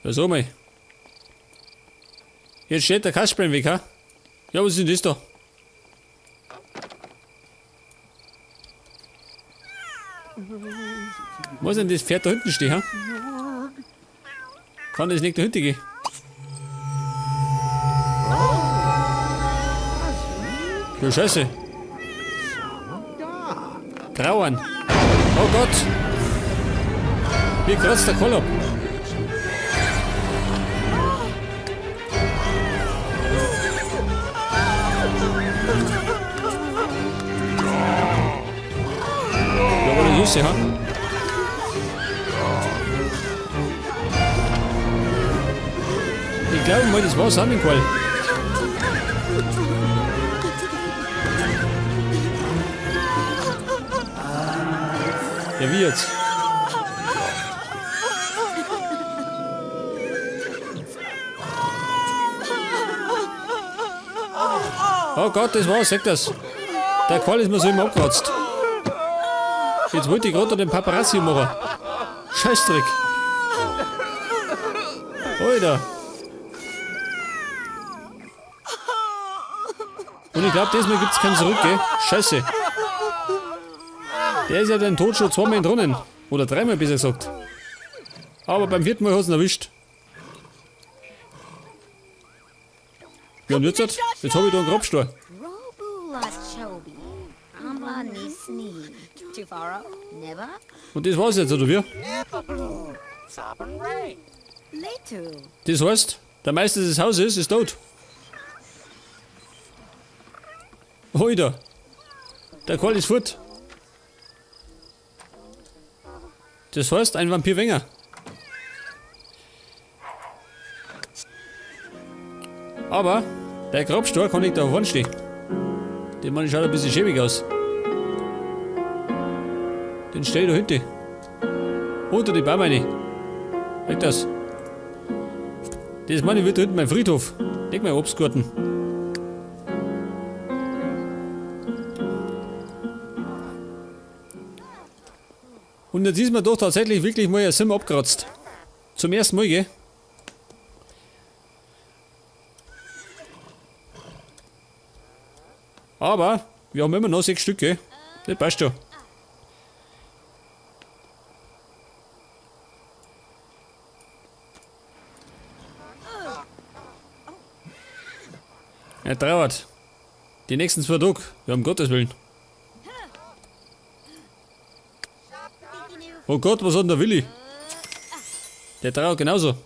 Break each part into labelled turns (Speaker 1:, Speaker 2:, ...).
Speaker 1: Ja, sag mal. Jetzt steht der Kasper im Weg, ha? Ja, was ist denn das da? Wo ist denn das Pferd da hinten stehen, ha? Kann das nicht da hinten gehen? Ja, scheiße. Trauern. Oh Gott. Mir kratzt der Kohl ab. Ja, aber das ist ja, ha? Ich glaube mal, das war's auch mit Qual. Ja, wie jetzt? Oh Gott, das war's, sag das. Der Qual ist mir so immer abgeratzt. Jetzt wollte ich gerade den Paparazzi machen. Scheißdreck. Alter. Und ich glaube, diesmal gibt's kein Zurück, gell? Scheiße. Der ist ja den Tod schon zweimal entronnen. Oder dreimal, besser gesagt. Aber beim vierten Mal hat's ihn erwischt. Ja, und jetzt? Jetzt hab ich da einen Grabstein. Und das war's jetzt, oder wie? Das heißt, der Meister des Hauses ist tot. Alter. Der Karl ist fort. Das heißt, ein Vampir weniger. Aber der Grabstein kann nicht da vorne stehen. Der Mann schaut ein bisschen schäbig aus. Den stell ich da hinten. Unter die Bäume rein. Weg das. Das meine ich wird da hinten mein Friedhof. Nicht mein Obstgarten. Und jetzt ist mir doch tatsächlich wirklich mal ein Sim abgeratzt. Zum ersten Mal, gell? Aber wir haben immer noch 6 Stück, gell? Das passt schon. Er trauert. Die nächsten 2 Tage. Ja, um Gottes Willen. Oh Gott, was hat denn der Willi? Der trauert genauso.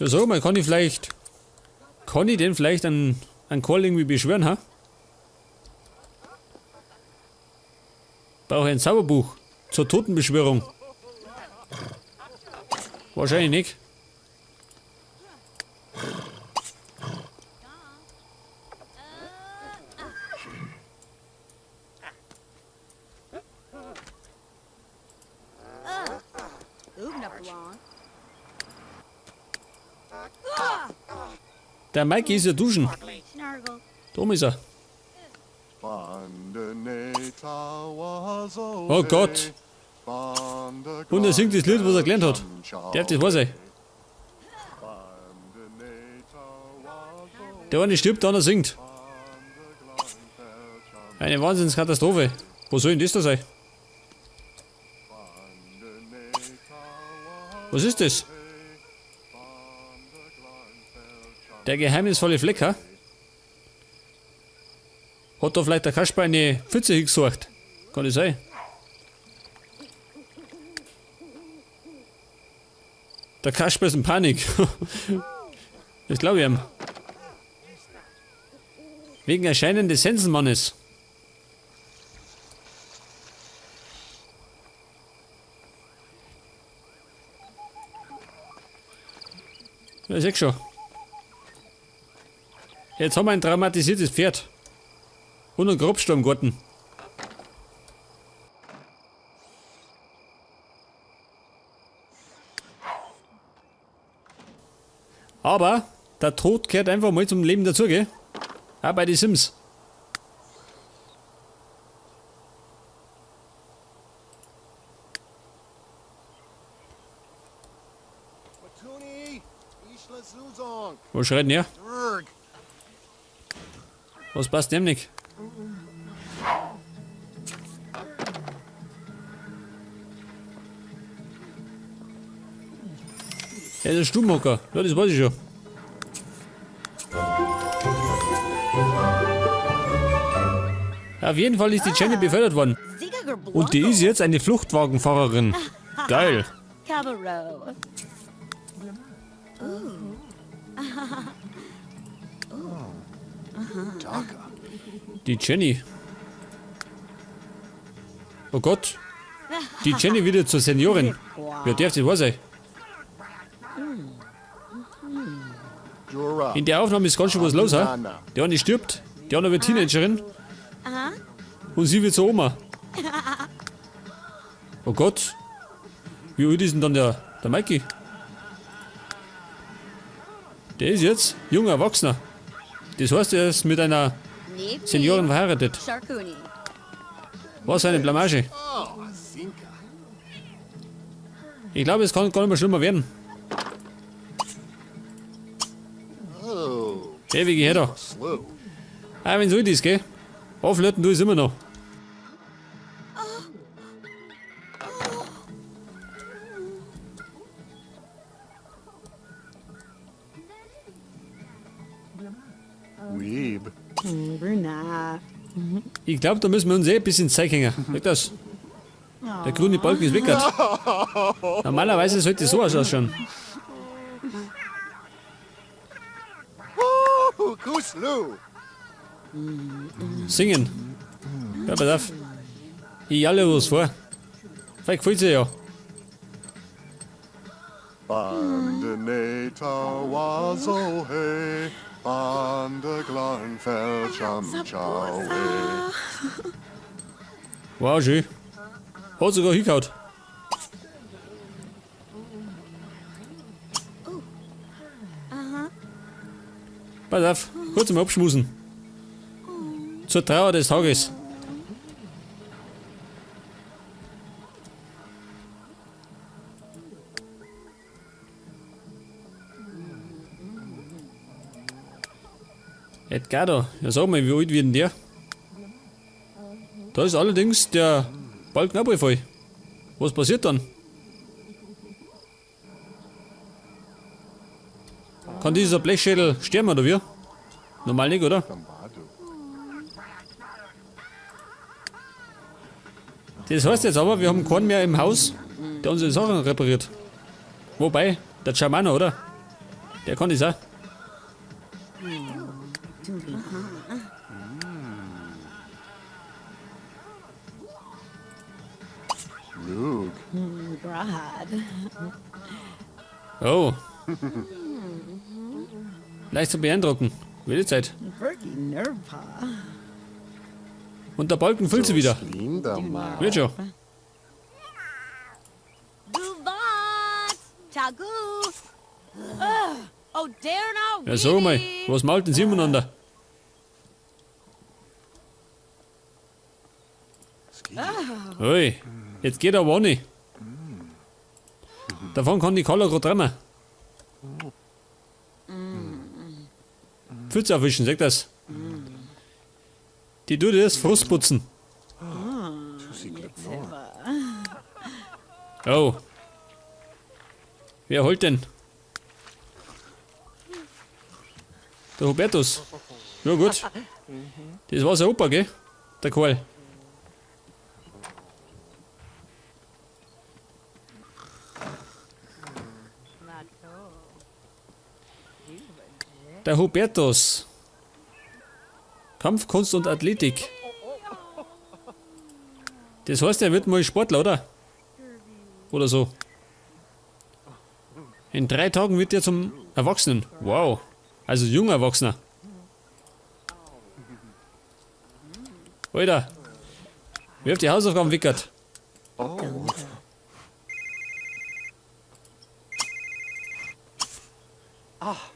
Speaker 1: Ja, sag mal, kann ich vielleicht... Kann ich denn vielleicht einen Call irgendwie beschwören, ha? Brauche ich ein Zauberbuch zur Totenbeschwörung? Wahrscheinlich nicht. Der Mikey ist ja duschen. Da ist er. Oh Gott. Und er singt das Lied, was er gelernt hat. Der, das weiß ich. Der eine stirbt, der andere singt. Eine Wahnsinnskatastrophe. Wo soll denn das da sein? Was ist das? Der geheimnisvolle Fleck, ha? Hat da vielleicht der Kasper eine Pfütze hingesucht? Kann das sein? Der Kasper ist in Panik. Das glaub ich ihm. Wegen Erscheinen des Sensenmannes. Ja, ich seh schon. Jetzt haben wir ein traumatisiertes Pferd. Und einen Grabsturmgarten. Aber der Tod gehört einfach mal zum Leben dazu, gell? Auch bei den Sims. Was schreit denn er? Was passt dem nicht? Er ist ein Stummhocker. Ja, das weiß ich schon. Auf jeden Fall ist die Jenny befördert worden. Und die ist jetzt eine Fluchtwagenfahrerin. Geil. Die Jenny. Oh Gott. Die Jenny wieder zur Seniorin. Wer darf das wahr sein? In der Aufnahme ist ganz schön was los, ha? Der eine stirbt, der andere wird Teenagerin. Und sie wird zur Oma. Oh Gott. Wie alt ist denn dann der Mikey? Der ist jetzt junger Erwachsener. Das heißt, er ist mit einer Seniorin verheiratet. Was eine Blamage. Ich glaube, es kann gar nicht mehr schlimmer werden. Hey, wie geh her da? Ah, wenn's alt ist, gell? Auflöten du ist immer noch. Ich glaube, da müssen wir uns eh ein bisschen Zeug hängen. Sag das. Der grüne Balken ist weg. Normalerweise sollte es so ausschauen. Singen. Ja, pass auf. Ich jalle was vor. Vielleicht gefällt sie ja. Wow, schön. Hat sogar hingehauen. Pass auf, kurz mal abschmusen. Zur Trauer des Tages. Edgardo, ja sag mal, wie alt wird denn der? Da ist allerdings der Balken auch voll. Was passiert dann? Kann dieser Blechschädel sterben oder wie? Normal nicht, oder? Das heißt jetzt aber, wir haben keinen mehr im Haus, der unsere Sachen repariert. Wobei, der Germano, oder? Der kann das auch. Oh. Leicht zu beeindrucken. Wilde Zeit. Und der Balken füllt sie wieder. Wird schon. Ja, sag mal, was malt denn sie miteinander? Ui, jetzt geht aber auch nicht. Davon kann die Carla gerade träumen. Pfütze erwischen, sag das. Die tut das Frust putzen. Oh. Wer holt denn? Der Hubertus. Ja gut. Das war sein Opa, gell? Der Karl. Der Hubertus. Kampfkunst und Athletik. Das heißt, er wird mal Sportler, oder? Oder so. In 3 Tagen wird er zum Erwachsenen. Wow. Also junger Erwachsener. Alter. Wer auf die Hausaufgaben wickert.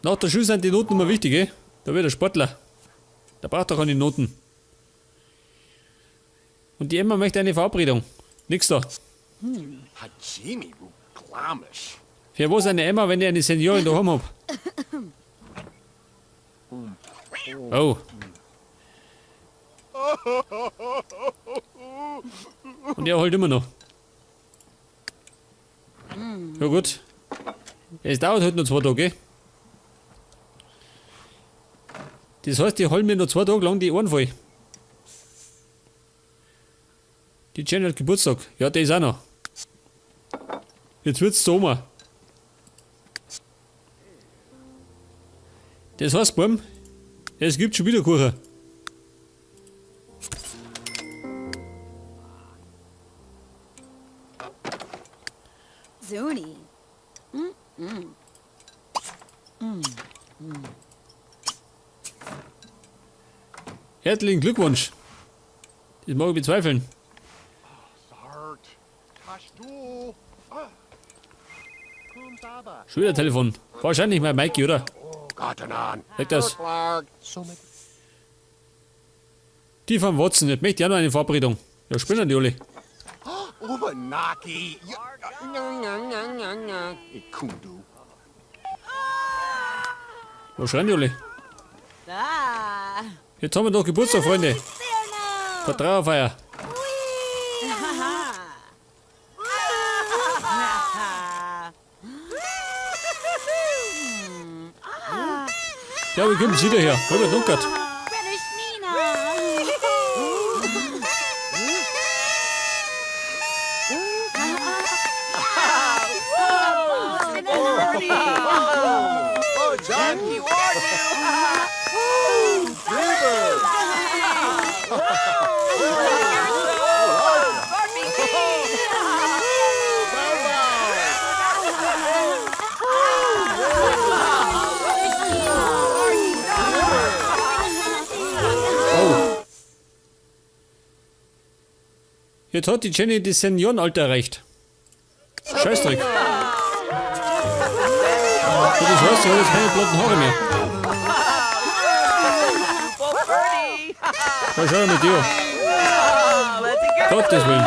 Speaker 1: Nach der Schule sind die Noten immer wichtig, eh? Da wird er Sportler. Da braucht er keine Noten. Und die Emma möchte eine Verabredung. Nix da. Für was eine Emma, wenn ich eine Seniorin daheim hab? Oh. Und er heult immer noch. Ja gut. Es dauert halt noch 2 Tage, gell? Das heißt, die holen mir noch 2 Tage lang die Ohren voll. Die Jenny hat Geburtstag. Ja, der ist auch noch. Jetzt wird's Sommer. Das heißt, Buam, es gibt schon wieder Kuchen.
Speaker 2: Zuni.
Speaker 1: Herzlichen Glückwunsch. Das mag ich bezweifeln. Schon wieder Telefon. Wahrscheinlich mein Mikey, oder? Leg das. Die von Watson, jetzt möchte ich auch noch eine Verabredung. Ja, spinnen die alle. Was schreien die alle? Jetzt haben wir doch Geburtstag, Freunde. Der Trauerfeier. Ja, wie kommen Sie da her? Robert Dunkert. Jetzt hat die Jenny das Seniorenalter erreicht. Scheißdreck. So, das heißt, sie hat jetzt keine blonden Haare mehr. Na, schau mal mit dir. Gottes Willen.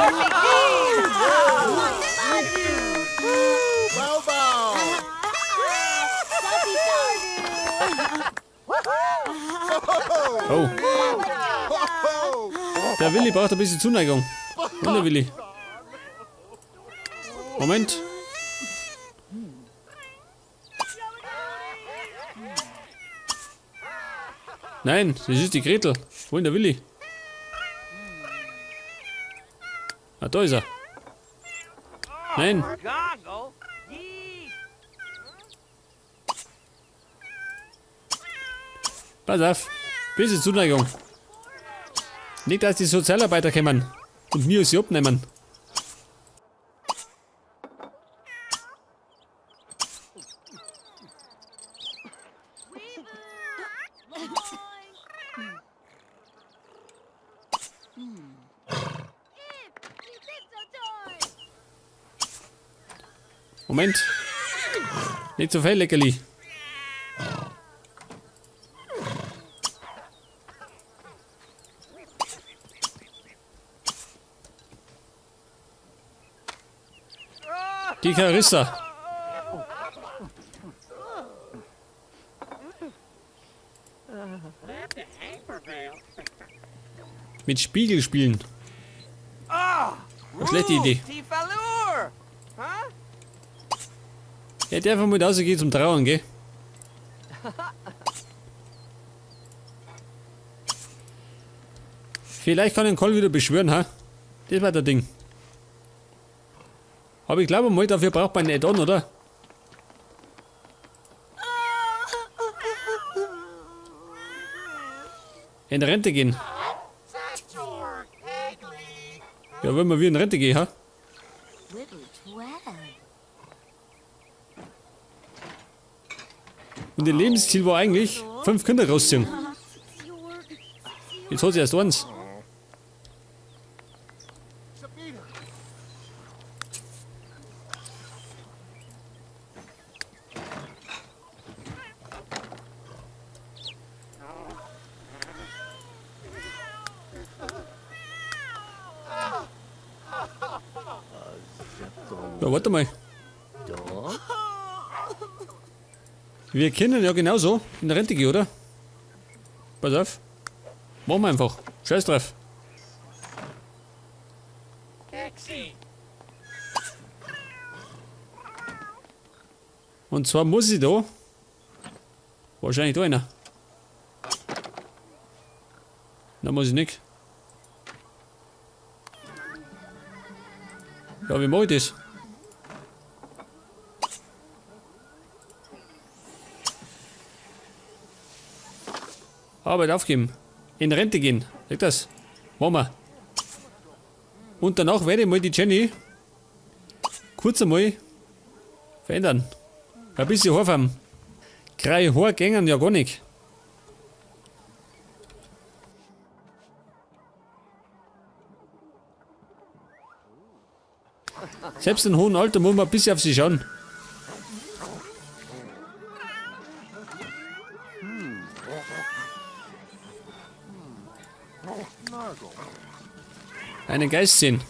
Speaker 1: Oh. Der Willi braucht ein bisschen Zuneigung. Wunder Willi. Moment. Nein, das ist die Gretel. Wo ist der Willi? Ah, da ist er. Nein. Pass auf. Bisschen Zuneigung. Nicht, dass die Sozialarbeiter kommen und mir sie abnehmen. Moment. Nicht so viel, Leckerli. Die Carissa. Mit Spiegel spielen. Eine schlechte Idee. Ja, der von mit rausgeht zum Trauern, gell? Vielleicht kann ich den Call wieder beschwören, ha? Das war der Ding. Aber ich glaube mal, dafür braucht man ein Add-on, oder? In Rente gehen. Ja, wenn wir wieder in Rente gehen, ha? Und ihr Lebensziel war eigentlich, 5 Kinder rausziehen. Jetzt hat sie erst eins. Ja, warte mal. Wir können ja genauso in der Rente gehen, oder? Pass auf. Machen wir einfach. Scheiß drauf. Und zwar muss ich da wahrscheinlich da einer. Da muss ich nicht. Ja, wie mach ich das? Arbeit aufgeben. In Rente gehen. Sag das. Machen wir. Und danach werde ich mal die Jenny kurz einmal verändern. Ein bisschen Haarfarben. Graue Haare gängen ja gar nicht. Selbst in hohem Alter muss man ein bisschen auf sie schauen. Einen Geist sehen.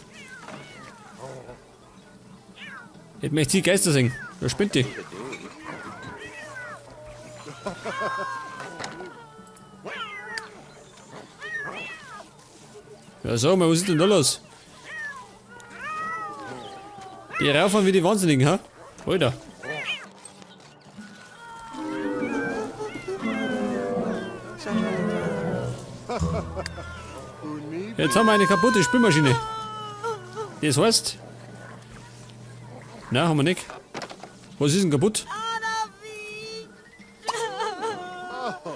Speaker 1: Ich möchte die Geister sehen. Wer spinnt die? Ja, sag mal, was ist denn da los? Die raufen wie die Wahnsinnigen, ha? Alter. Jetzt haben wir eine kaputte Spülmaschine. Das heißt... Nein, haben wir nicht. Was ist denn kaputt?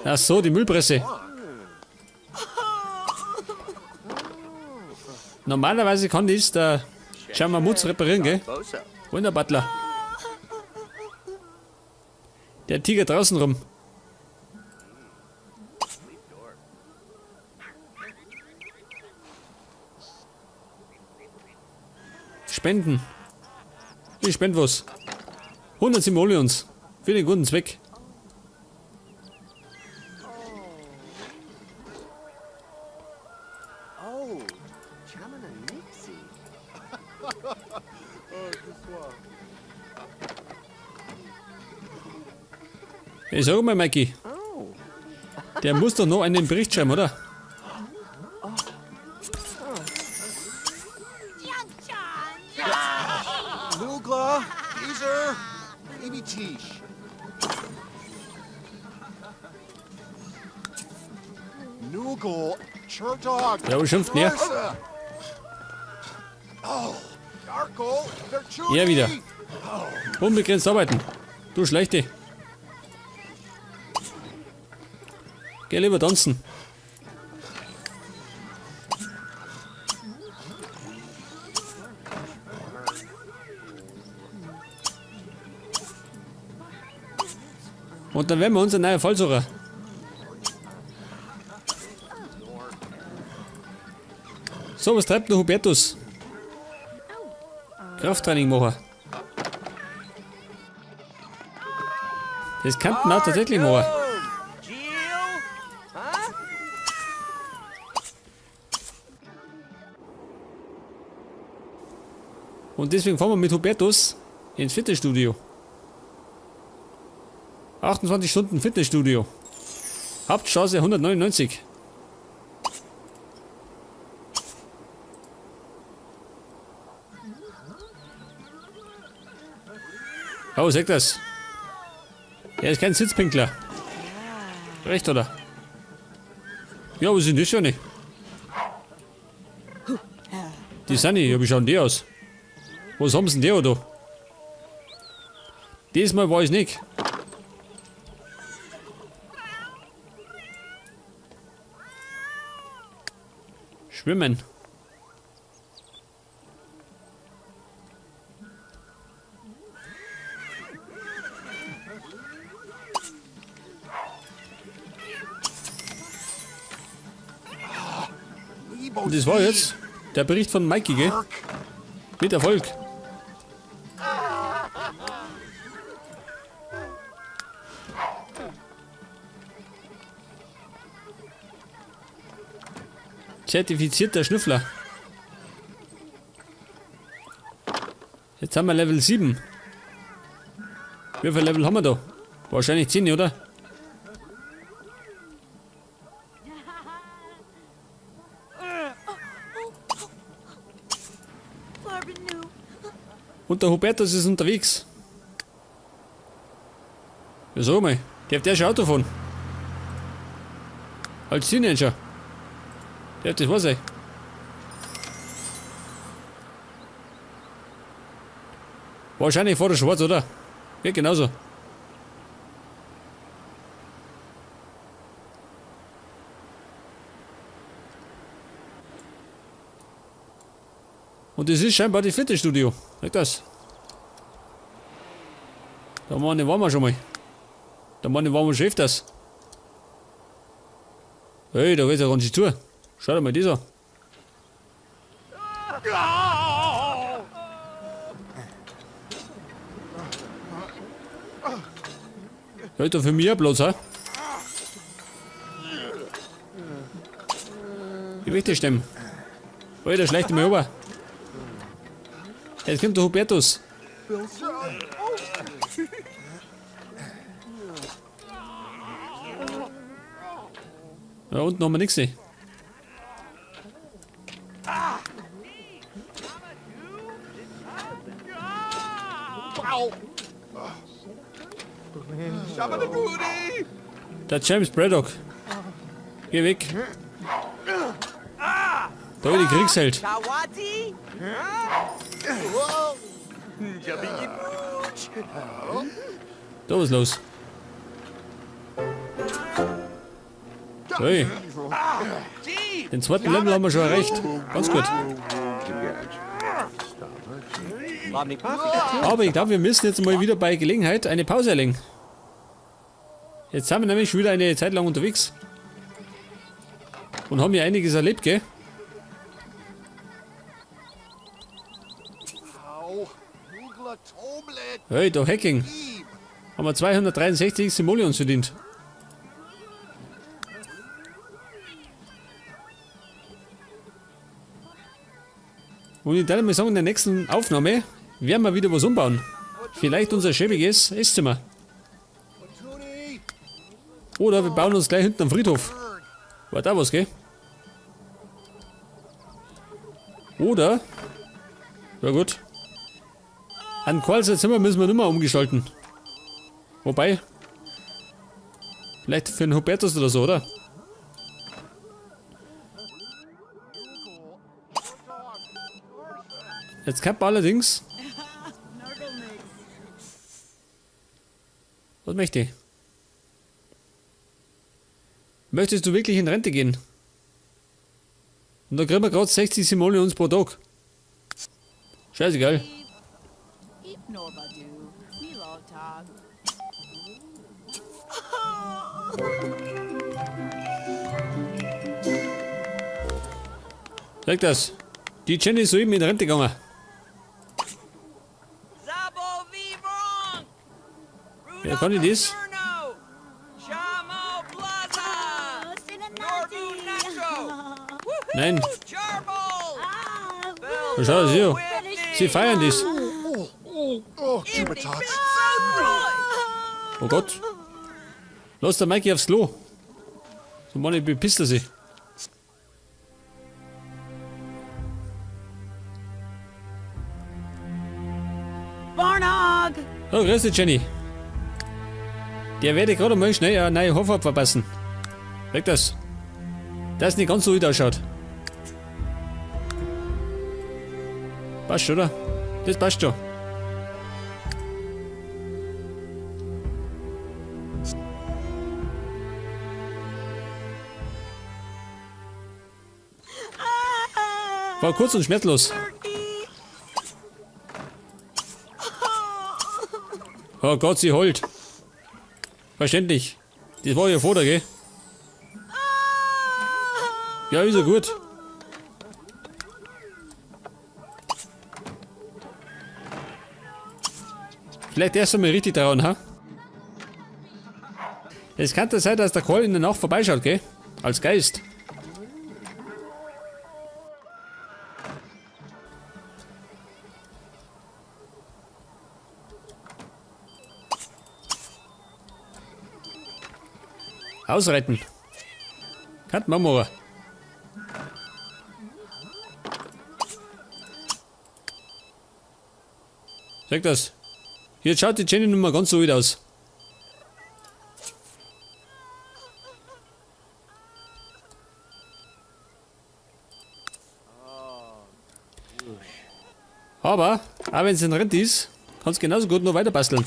Speaker 1: Ach so, die Müllpresse. Normalerweise kann das der Chamamutz reparieren, gell? Wo ist der Butler? Der Tiger draußen rum. Spenden. Ich spende was. 100 Simoleons. Für den guten Zweck.
Speaker 2: Oh, Chamana Nixie.
Speaker 1: Ich sag mal, Mikey. Der muss doch noch einen Bericht schreiben, oder?
Speaker 2: Lugla, Geezer, Ibitish. Nugel, Cherdog.
Speaker 1: Ja, aber schimpft näher.
Speaker 2: Oh, Darko, Verchuti.
Speaker 1: Er wieder. Unbegrenzt arbeiten. Du Schlechte. Geh lieber tanzen. Und dann werden wir uns einen neuen Fall suchen. So, was treibt der Hubertus? Krafttraining machen. Das kann man auch tatsächlich machen. Und deswegen fahren wir mit Hubertus ins Fitnessstudio. 28 Stunden Fitnessstudio. Hauptstraße 199. Oh, sag das. Er ist kein Sitzpinkler. Recht, oder? Ja, was sind das schon nicht? Die sind nicht, ja, wie schauen die aus? Was haben sie denn die da? Diesmal war ich nicht. Schwimmen. Und das war jetzt der Bericht von Mikey, gell? Mit Erfolg. Zertifizierter Schnüffler. Jetzt haben wir Level 7. Wie viel Level haben wir da? Wahrscheinlich 10, oder? Und der Hubertus ist unterwegs. Ja, sag mal, darf der schon Auto fahren? Als Teenager. Darf das wahr sein? Wahrscheinlich fährt er schwarz, oder? Geht genauso. Und das ist scheinbar die Fitnessstudio. Sag das. Da meine waren wir schon mal. Da meine waren wir schon öfters. Hey, da geht's ja ganz schön zu. Schau dir mal das an. Ja, da für mich ein Platz, hä? Ich möchte stemmen. Alter, schleicht mich rüber. Jetzt kommt der Hubertus. Da unten haben wir nichts. Der James Braddock. Geh weg. Da ist die Kriegsheld. Da was los. Hey. Den zweiten Level haben wir schon erreicht. Ganz gut. Aber ich glaube, wir müssen jetzt mal wieder bei Gelegenheit eine Pause erlegen. Jetzt sind wir nämlich schon wieder eine Zeit lang unterwegs. Und haben ja einiges erlebt, gell? Hey, da Hacking. Haben wir 263 Simoleons verdient. Und ich würde mal sagen, in der nächsten Aufnahme werden wir wieder was umbauen. Vielleicht unser schäbiges Esszimmer. Oder wir bauen uns gleich hinten am Friedhof. War da was, gell? Oder? Ja gut. An Karlser Zimmer müssen wir nicht mehr umgestalten. Wobei. Vielleicht für den Hubertus oder so, oder? Jetzt kann man allerdings. Was möchte ich? Möchtest du wirklich in Rente gehen? Und da kriegen wir gerade 60 Simoleons pro Tag. Scheißegal. Sag das. Die Jenny ist soeben in Rente gegangen. Ja, kann ich das? Nein. Schau das hier. Sie feiern das. Oh Gott. Lass der Mikey aufs Klo. So Mann, ich bepisst er sich.
Speaker 3: Barnog!
Speaker 1: Oh, grüß dich, Jenny. Der werde gerade mal schnell eine neue Haarfarbe verpassen. Weg das. Das nicht ganz so gut ausschaut. Passt, oder? Das passt schon. War kurz und schmerzlos. Oh Gott, sie heult. Verständlich. Das war ihr Vater, gell? Ja, ist ja gut. Vielleicht erst einmal richtig daran, ha? Es kann ja sein, dass der Karl in der Nacht vorbeischaut, gell? Als Geist. Ausreiten. Kann man machen. Sag das. Jetzt schaut die Jenny nun mal ganz so alt aus. Aber, auch wenn es in Rente ist, kannst du genauso gut noch weiter basteln.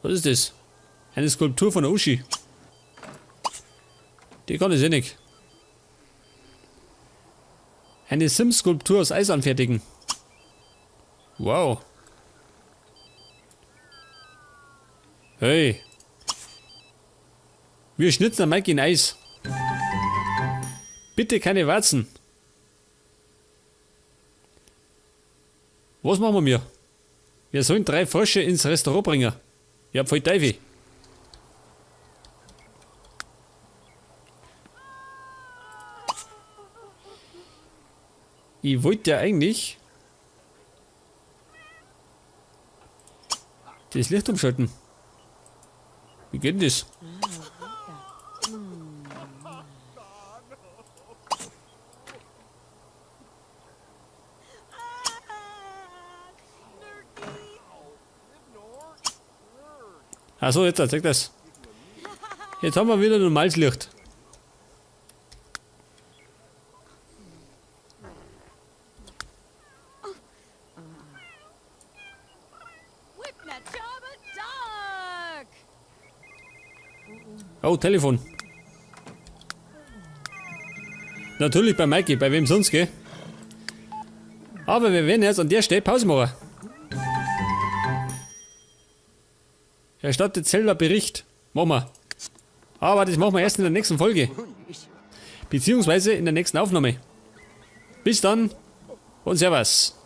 Speaker 1: Was ist das? Eine Skulptur von der Uschi. Die kann ich eh nicht. Eine Sims-Skulptur aus Eis anfertigen. Wow. Hey. Wir schnitzen Mike in Eis. Bitte keine Warzen. Was machen wir mir? Wir sollen 3 Frösche ins Restaurant bringen. Ja, pfui Teufel. Ich wollte ja eigentlich das Licht umschalten. Wie geht denn das? Achso, jetzt zeig das. Jetzt haben wir wieder normales Licht. Oh, Telefon. Natürlich bei Mikey, bei wem sonst, gell? Aber wir werden jetzt an der Stelle Pause machen. Erstattet selber Bericht. Machen wir. Aber das machen wir erst in der nächsten Folge. Beziehungsweise in der nächsten Aufnahme. Bis dann und Servus.